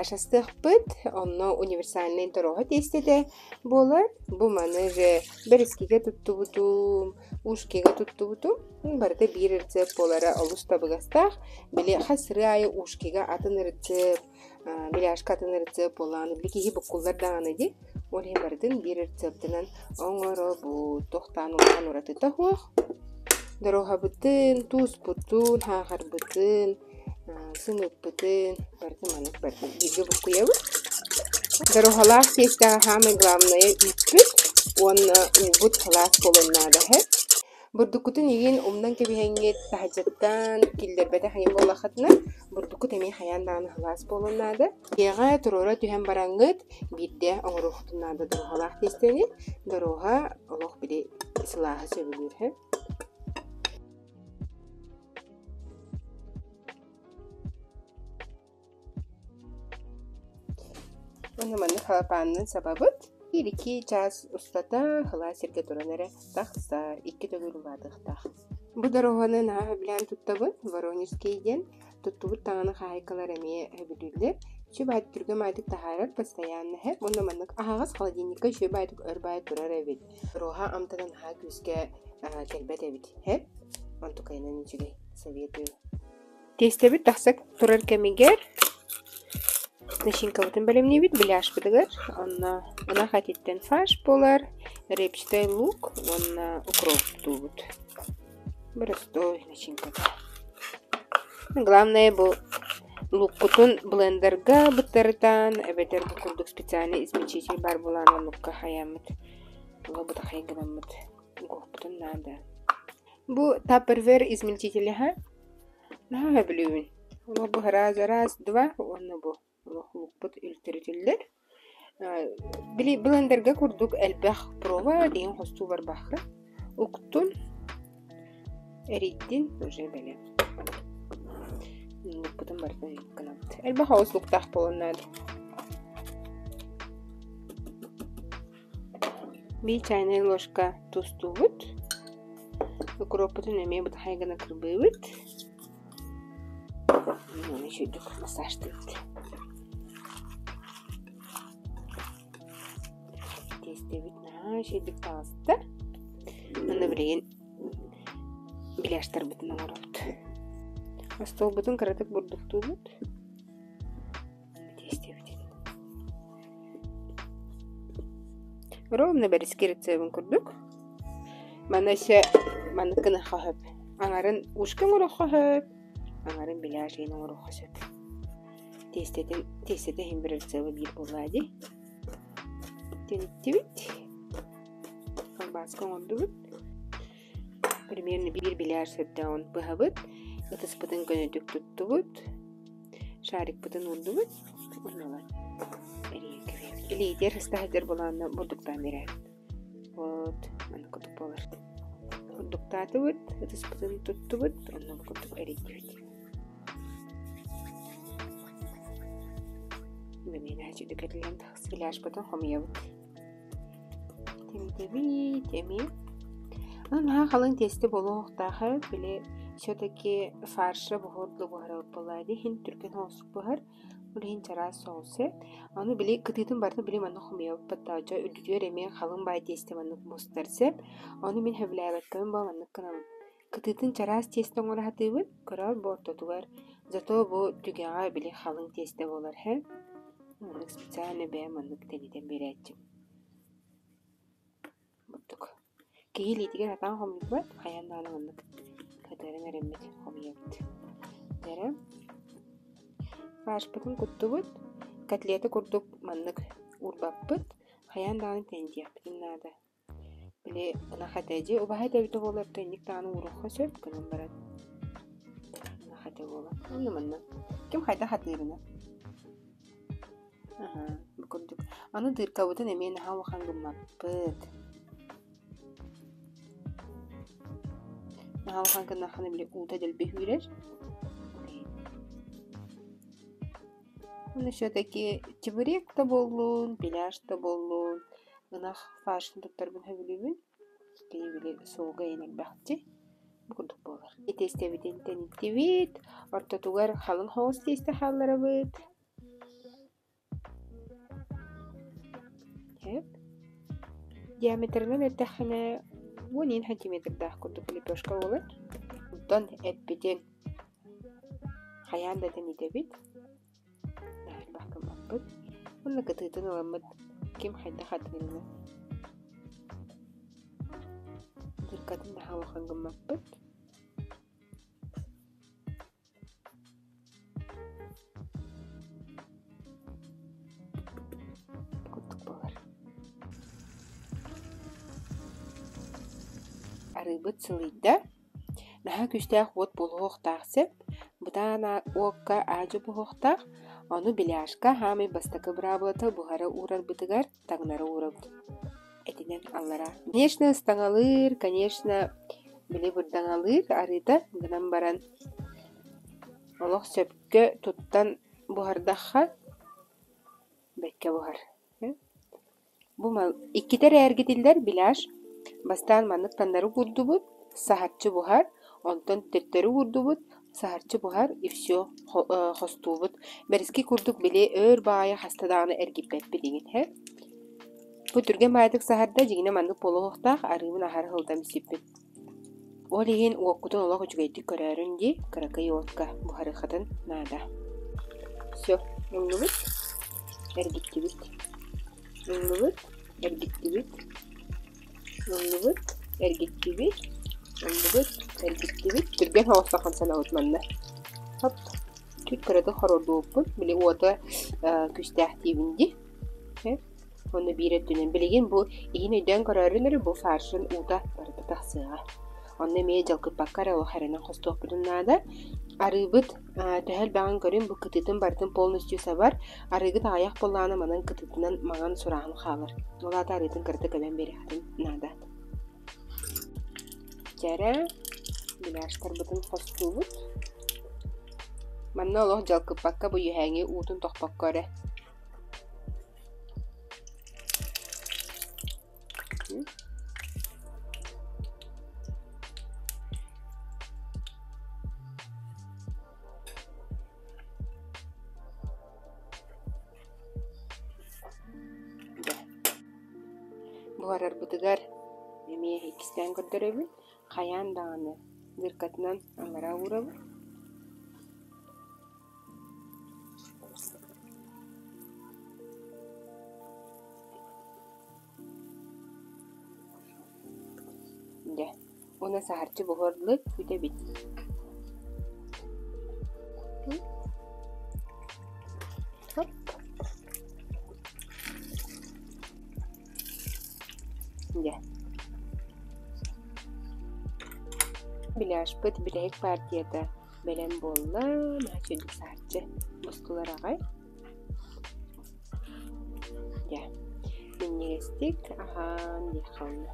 Беляш астыахпыт, онно универсальнай доруоһа тиэстэтэ буолар. Бу маны же бэрэскигэ туттубутум, ушкига туттубутум. Барыта биир рецепт буолара олус табыгастаах. Били хас сырыы аайы ушкига атын рецепт, беляшка атын рецепт буоллаҕына били киһи буккуллар даҕаны дии. Ол иһин барытын биир рецептинэн оҥоробут. Туохтаан улахан уратыта суох. Доруоһабытын, тууспутун, саахарбытын, сымыыппытын барытын маннык барытын бииргэ буккуйабыт. Доруоһалаах тиэстэҕэ саамай главное үүппүт уонна уубут сылаас буолуон наада үһү. Бурдуккутун игин умнан кэбиһэҥҥит таһырдьаттан киллэрбэтэх иһин буоллаххытына, бурдуккут эмиэ хайаан даҕаны сылаас буолуон наада. Дьиэҕэ туруора түһэн бараҥҥыт биирдэ оҥоруоххутун наада доруоһалаах тиэстэни. Доруоһа олох били сылааһы сөбүлүүр үһү. Уонна маннык халапаанынан сабабыт. Биир-икки чаас устата сылаас сиргэ туран эрэ тахсар, икки төгүл улаатыахтаах. Бу дороганы наһаа сөбүлээн туттабын, Воронежский диэн. Туттубут даҕаны хаһаайкалар эмиэ сөбүлүүллэр. Үчүгэй баайдык түргэн баайдык таһаарар, постоянно иһэр. Уонна маннык аһаҕас холодильникка үчүгэй баайдык өр баай турар эбит. Роһа амтана наһаа күүскэ кэлбэт эбит. Һэ? Онтукайынан үчүгэй. Советую. Тиэстэбит тахса турар кэмигэр начинкабытын бэлэмниибит беляшпытыгар. Онно ынах этиттэн фарш буолар, репчатый лук уонна укроп туттуубут. Боростуой начинката. Главное бу луккутун блендерга быттарытан эбэтэр бу курдук специальный измельчитель баар буолан оннукка хайааммыт ыла бытахай гынаммыт угуохпутун наада. Бу Tupperware измельчителиһа наһаа сөбүлүүбүн. Олох бу раз, раз, два уонна бу олох лукпут үлтүрүтүллэр. Били блендергэ курдук элбэх проба диэн хостуу барбахха. Уктун, эрийдин уже бэлэм. Лукпутун барытын гынабыт. Элбэх оҕус луктаах буолуон наада. Биир чайнай ложка тустуубут. Укроппутун эмиэ бытахай гына кырбыыбыт. Уонна үчүгэйдик массажтыыбыт. Тиэстэбит наһаа үчүгэйдик таҕыста. Аны билигин беляштарбытын оҥоробут. Остуолбутун кыратык бурдуктуубут. Ровно бэрэски рецебин курдук. Манна өссө маннык гыныахха сөп. Аҥарын ушка оҥоруохха сөп, аҥарын беляш иһин оҥоруохха сөп. Тиэстэтин тиэстэтэ иһин бір рецеби биир буоллаа дии. Тиниттибит. Колбаска оҥордубут. Примерно биир беляш сөптөөҕүн быһабыт. Ытыспытын көнөтүк туттубут. Шарикпытын уурдубут уонна ылан эрийэн кэбиһэбит. Илиитигэр сыста сылдьар буолаанна бурдуктаан биэрэбит. Вот маннык курдук буолар. Бурдуктаатыбыт, ытыспытын туттубут, онно бу курдук эрийдибит. Бэмиэнэ үчүгдүк эриллэн тахсар. Пляжбытын хомуйабыт. Тэмитэбит эмиэ. Наһаа халыҥ тиэстэ буолуохтаах эбит, били все-таки фарша буһуурга буһарабыт буоллаҕа дии, иһин түргэн соҕустук буһар, ол иһин чараас соҕус ээ. Аны били кытыытын барытын били маннык хомуйабыт баттаҕа үрдүтүгэр эмиэ халыҥ баай тиэстэ маннык мустар сөп. Ону мин сөбүлээбэккэбин буолан маннык гынабын. Кытыытын чараас тиэстэ оҥоро сатыыбын, көрөөр бу ортотугар, зато бу түгэҕэ били халыҥ тиэстэ буолар һэ. Маннык специально бэйэм маннык тэнитэн биэрээччим. Бурдук. Киһи илиитигэр сатаан хомуйбат, хайаан даҕаны маннык кытыаран эрэммит хомуйабыт. Дьэрэ. Фаршпытын куттубут, котлета курдук маннык уурбаппыт, хайаан даҕаны тэнитиэхпитин наада. Били ынах этэ дьэ убаһа этэ эбитэ буоллар инник даҕаны ууруохха сөп гынан баран ынах этэ буолар. Онно манна ким хайдах атыырынан. Аһа, бу курдук. Аны дыркабытын эмиэ наһаа улахан гыммаппыт. Наһаа улахан гыннаххына били уута дэлби сүүрэр. Уонна все-таки чебурек да буоллун, беляш да буоллун, ынах фаршын туттарбын сөбүлүүбүн. Кини били суолга иһин элбэхчи. Бу курдук буолар. Тиэстэбитин тэниттибит, ортотугар халыҥ соҕус тиэстэ хаалларабыт. Диаметрынан эттэххинэ 10 сантиметрдаах курдук лепешка буолар. Онтон эппитин хайаан да тэнитэбит. Элбэх гыммаппыт. Уонна кытыытын ыламмыт ким хайдах атыылыыр. Дыркатын наһаа улахан гыммаппыт. Курдук буолар. Арыыбыт сылыйда. Наһаа күүстээх уот буолуохтаах сөп. Бытаан уокка аадьы буһуохтаах. Ону беляшка хаамай бастакы быраабылата буһара уурарбытыгар таҥнары уурабыт. Этинэн аллара. Конечно, ыстаҥалыыр, конечно, били бырдаҥалыыр арыыта гынан баран олох сөпкө туттан буһардахха бэккэ буһар. Бу мал иккитэ эрэ эргитиллэр беляш. Бастаан маннык таҥнары куурдубут, саһарчы буһар, онтон төттөрү уурдубут, саһарчы буһар и все хостуубут. Бэриски курдук били өөр баҕайы хаста даҕаны эргиппэппит игин һэ. Бу түргэн баайдык саһарда дьиҥинэ маннык буолуохтаах арыыбын аһары сылдам сиппит. Ол иһин уоккутун олох үчүгэйдик көрөөрүн дии, кыракый уокка буһарыаххытын наада. Все, ыллыбыт, эргиттибит. Ыллыбыт, эргиттибит. Ыллыбыт, эргиттибит. Ыллыбыт, эргиттибит. Түргэн соҕустук хамсанабыт манна. Хоп. Түт кыратык хорордууппут. Били уота күүстээх диибин дии. Уонна биир өттүнэн билигин бу иһин өйдөөн көрөөрүн эрэ бу фаршын уута барыта тахсыаҕа. Онно эмиэ дьалкыппакка эрэ олох эрэнэн хостуохпутун наада. Арыыбыт төһө элбэҕин көрүн бу кытыытын барытын полностью сабар. Арыыгыт аҕыйах буоллаҕына манан кытыытынан маҥан сурааһын хаалар. Ол аата арыытын кыратык эбэн биэриэххитин наада. Чэрэ, беляштарбытын хостуубут. Манна олох дьалкыппакка бу үөһээҥи уутун тохпокко эрэ Буһарарбытыгар эмиэ иккистээн көрдөрөбүн. Хайаан даҕаны дыркатынан аллараа уурабын. Дьэ, уонна саһарчы буһуордулар, бүтэбит. Хоп. Дьэ. Беляшпыт бүтэһик партията бэлэм буолла, наһаа үчүгэйдик саһарчы устулар аҕай. Дьэ, минньигэстик аһаан диэххэ онно.